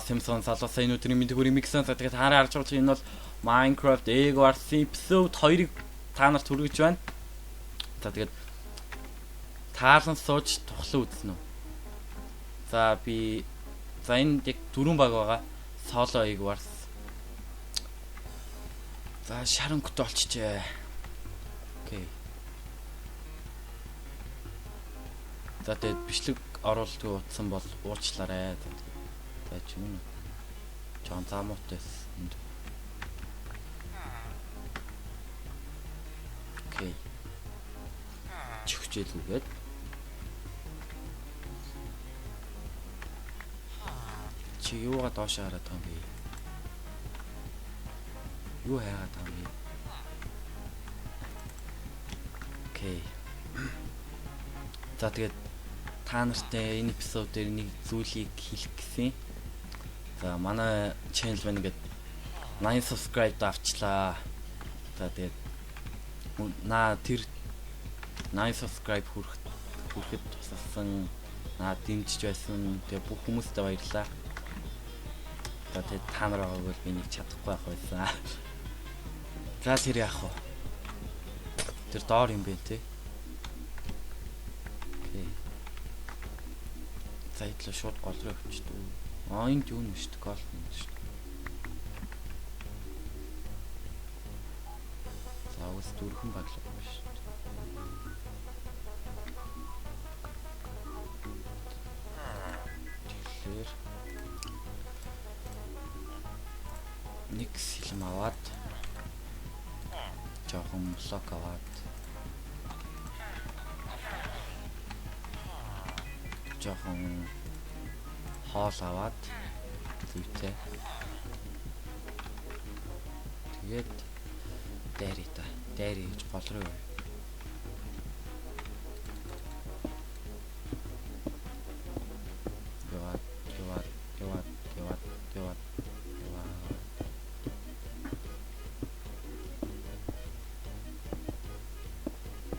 Simpsons залуусаа энэ өдрийн мэндийг хүргэе миксэн. За тэгээд та нарын харж байгаа чинь энэ бол Minecraft Egg Wars episode 2-ыг та нарт хүргэж байна. За тэгээд таалан сууж тухлан үзнэ үү. За би за энд яг дөрвөн баг байгаа. Solo Egg Wars. За шар өнгөтэй болчихжээ. Окей. За тэгээд бичлэг оруулдгүй утсан бол уучлаарай. За ч юм уу. Жон замуутай энд. Окей. Чихжээлгүйгээд. Чи юугаа доош хараад байгаа юм бэ? Юу хайгаад байгаа юм бэ? Окей. За тэгээд та нартай энэ эпизод дээр нэг зүйлийг хэлэх гэсэн. За манай channel маань ингээд 80 subscribe авчлаа. За тэгээд наа тэр 80 subscribe хүрэхэд тусалсан, наа дэмжиж байсан. Тэгээ бүх хүмүүстээ баярлалаа. За тэгээд та нар байгааг бол би нэг чадахгүй байх байсан. За тэр яах вэ? Тэр доор юм бэ те? Окей. За идлээ шууд гол руу явчихдаг. Аа энд юу юм шүү дээ? Гол юм шүү дээ. За уус дөрвөн баг л байна шүү дээ. Тэгэхээр нэг сэлэм аваад жоохон блок аваад жоохон хоол аваад зүйтэй. Тэгээд дайри та. Дайри гэж гол руу явъя. Яваад, яваад, яваад, яваад, яваад, яваад.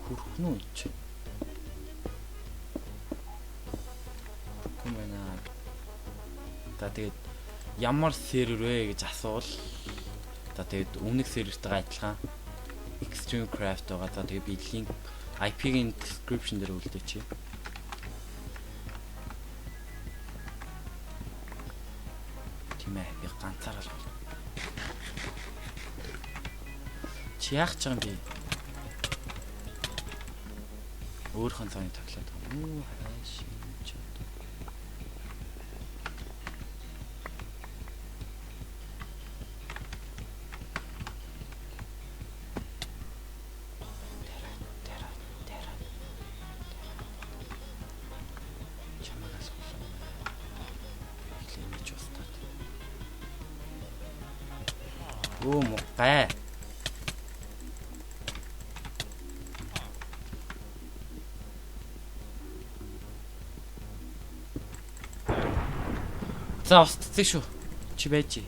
Хүрхэн үү чи? Хүрхгүй байна. За тэгээд ямар сервер вэ гэж асуувал за тэгээд өмнөх сервертэйгээ адилхан Extreme Craft байгаа. За тэгээд би линк IP-гийн description дээр үлдээчихье. Тийм ээ, би ганцаараа л бол. Чи яах ч юм бэ? Өөрхөн цааны тоглоод байгаа юм. Үу хайш юм чи. Чамаг асуулаа. Эхлээ ингэж устдаад. Өө мугай. За устдсан шүү. Чи байж.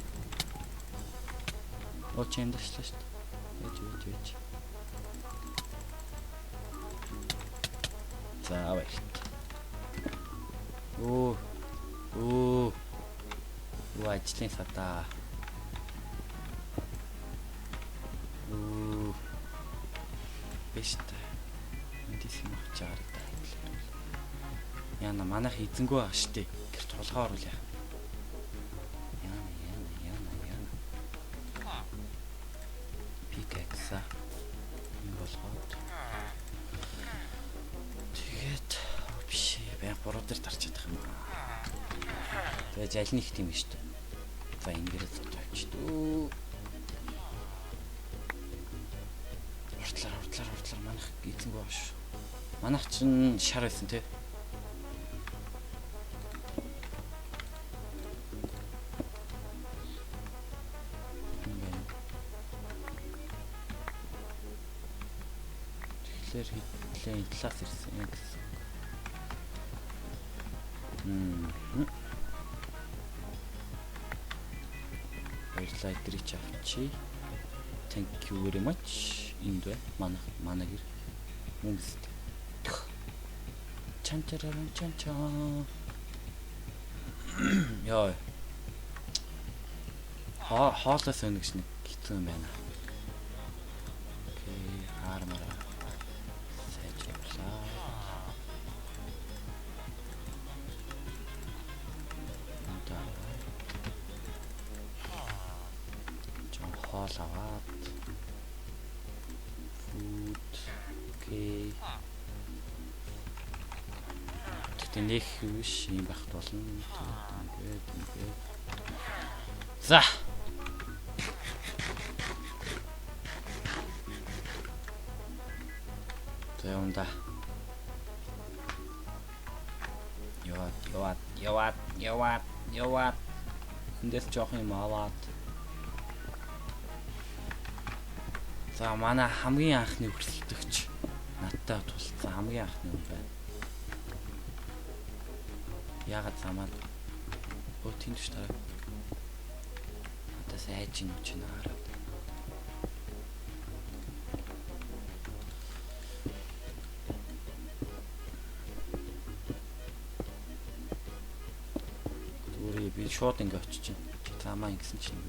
Оо чи амьдарчлаа шүү дээ. Байж байж байж. За баярлалаа. Өө. Өө. Юу ажлын садаа. Өө. Биш та. Эндээс юм авч аваарай да. Яна манайх эзэнгүй байгаа штэ. Тэр тулгаа оруулах. Яна яна яна яна. Pickaxe юм болгоод. Тэгээд биш ээ. Баян 3 дээр тарч чадах юм аа. Тэгээ жаль нэг тийм шүү дээ. За ингээрээ зод тавьчих дөө. Уртлаар уртлаар уртлаар манайх эзэнгүй байгаа шүү. Манайх чинь шар байсан тий. Тэгэхээр хэдлээ энэ талаас ирсэн юм гэсэн. Баярлалаа эдрийг чи авчи. Thank you very much. Энд бай. Манай гэр. Хүмүүст. Чан чараран чан чан. Йоо. Хоолоос өнө гэж нэг хэцүү юм байна. Okay, armor сайжруулаа. Одоо жон хоол аваад food, okay. Тэгтээ нэх биш юм байх болно. Тэгээд ингээд ингээд. За. За явна. Яваад, яваад, яваад, яваад, яваад. Эндээс жоох юм аваад. За, манай хамгийн анхны өрсөлдөгч, надтай тулцсан хамгийн анхны хүн байна. Яагаад замаад өө тэнд ш тараа. Надаас айж ин ч наарад. Зүгээр би шууд ингэ очиж чинь. Чи замаа ингэсэн чинь.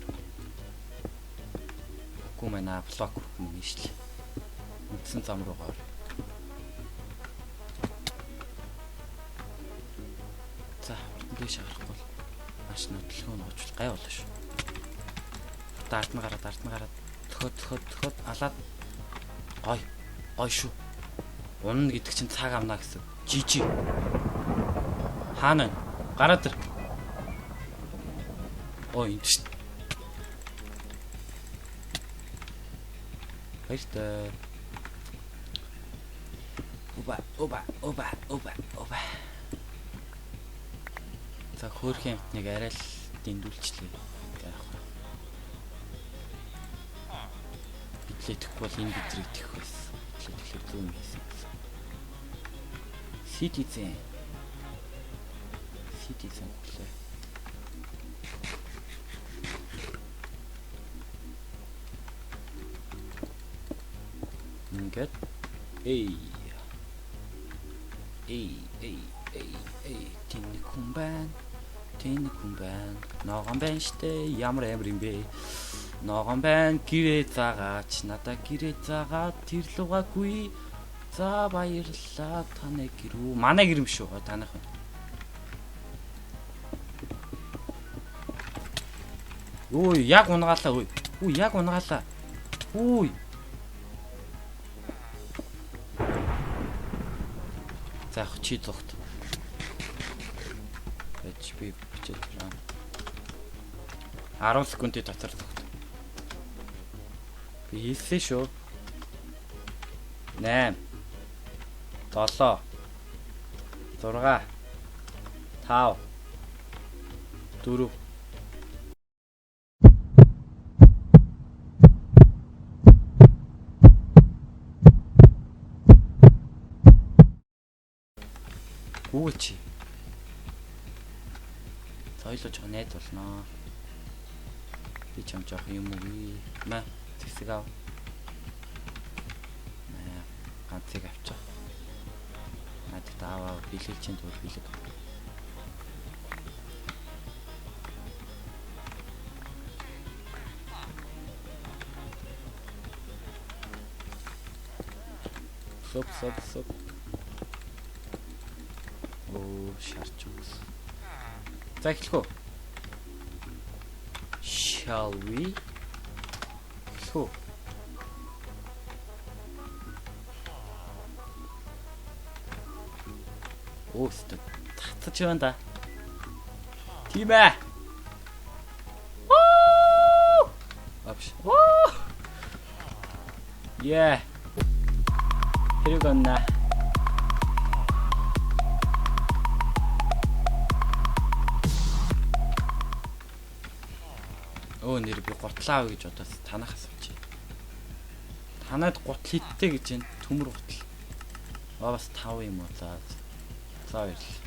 Үгүй мэнэ, блок юм нийшлээ. Үндсэн зам руу гоор. За, урдан дээш гарахгүй бол маш нөтлгөө нуучвал гай болно шүү. Дард нь гараад, дард нь гараад, төхөд, төхөд, төхөд, алаад гой гой шүү. Унна гэдэг чинь цаг авна гэсэн. GG. Хаана вэ? Гараад ир. Ой, энэ шүү. Баяртай. Оба, оба, оба, оба, оба. За, хөөрхөн амтныг арай л дэндүүлчлээ. За, яах вэ? Бидлээ тэхгүй бол энэ бидрийг тэх байсан. Бидлээ тэгэхээр зөв юм хийсэн гэсэн. Citizen. Citizen гэлээ. Ингээд эй эй эй эй эй, тэнд хүн байна. Тэнд хүн байна. Ногоон байна штэ. Ямар амар юм бэ? Ногоон байна. Гэрээ заагаач. Надаа гэрээ заагаад тэр лугаагүй. За, баярлалаа. Таны гэр үү? Манай гэр юм шүү. Танах байна. Үй, яг унгаалаа үй. Үй, яг унгаалаа. Үй. За, яг чи зүгт. Байж би бичээд байна. 10 секундын дотор зүгт. Би хийлээ шүү. 8 7 6 5 4. Гүүл чи. За, ойлоо жоо найз болноо. Би чам жоох юм үгүй. Мә, зэвсэг ав. Мә, ганцыг авчих. Надад аваа бэлгэлж чинь түр бэлэг. Соп соп соп. Оо, шарч өгсөн. За, эхлэх үү? Shall we? Эхлэх үү? Оо, өстө татаж байна да. Тийм ээ. Вуу! Апш. Вуу! Yeah. Хэрэг онна. Өө, нэр би гутлаа авъя гэж бодоод танах асуучих. Танад гутал хиттэй гэж байна. Төмөр гутал. Аа, бас 5 юм уу? За. За, баярлалаа.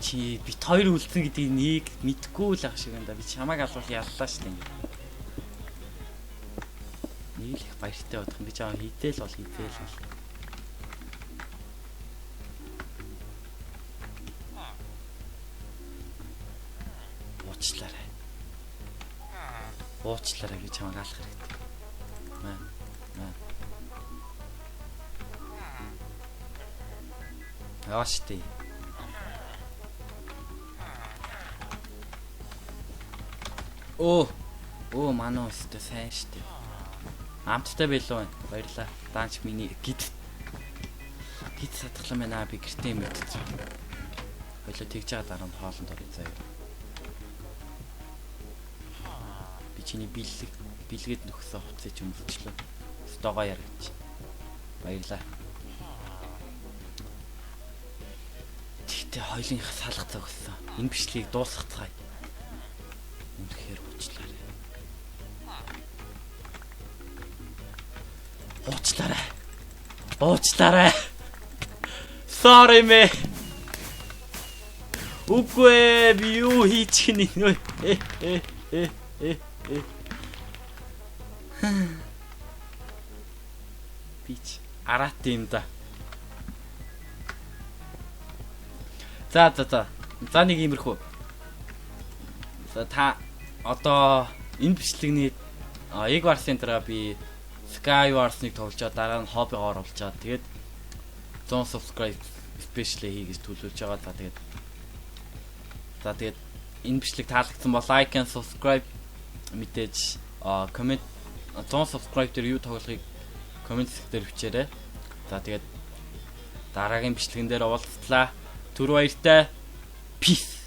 Чи бит хоёр үлдсэн гэдгийг нэг мэдгүй л ах шиг байна да. Би чамайг алвал яллаа шүү дээ ингээд. Нэг л их баяртай бодох юм. Би чамаа хідэл бол хідэл бол. Уучлаарай. Уучлаарай, би чамайг алах хэрэгтэй. Маа. Маа. Яваа штэ. Оо. Оо, манай өстө сайн штэ. Амттай байлуу байна. Баярлаа. Даанч миний гид гид садглан байна. Би гэртээ мэдчихсэн. Хойлоо тэгж байгаа дараа нь хоолнд орё заяа. Би чиний бэлэг бэлгээд нөхсөн хувцсыг ч өмсчлөө. Стогоо яригч. Баярлаа. Тэгтээ хоёлынхаа салах зогссон. Энэ бичлэгийг дуусгацгаая. Үнэхээр уучлаарай. Уучлаарай. Уучлаарай. Sorry man. Үгүй ээ, би юу хийчих нь вэ? Э э э э э. Бич араат юм да. За за за. За, нэг иймэрхүү. За, та одоо энэ бичлэгний Egg Wars-ын дараа би Sky Wars-ыг тоглож, дараа нь хоббигоо оруулчаад, тэгээд 100 subscribe special хий гэж төлөвлөж байгаа. За, тэгээд энэ бичлэг таалагдсан бол like and subscribe, мэдээж comment, 100 subscribe дээр юу тоглохыг comment хэсэг дээр бичээрэй. За, тэгээд дараагийн бичлэгэн дээр уулзлаа. Түр баяртай. Peace.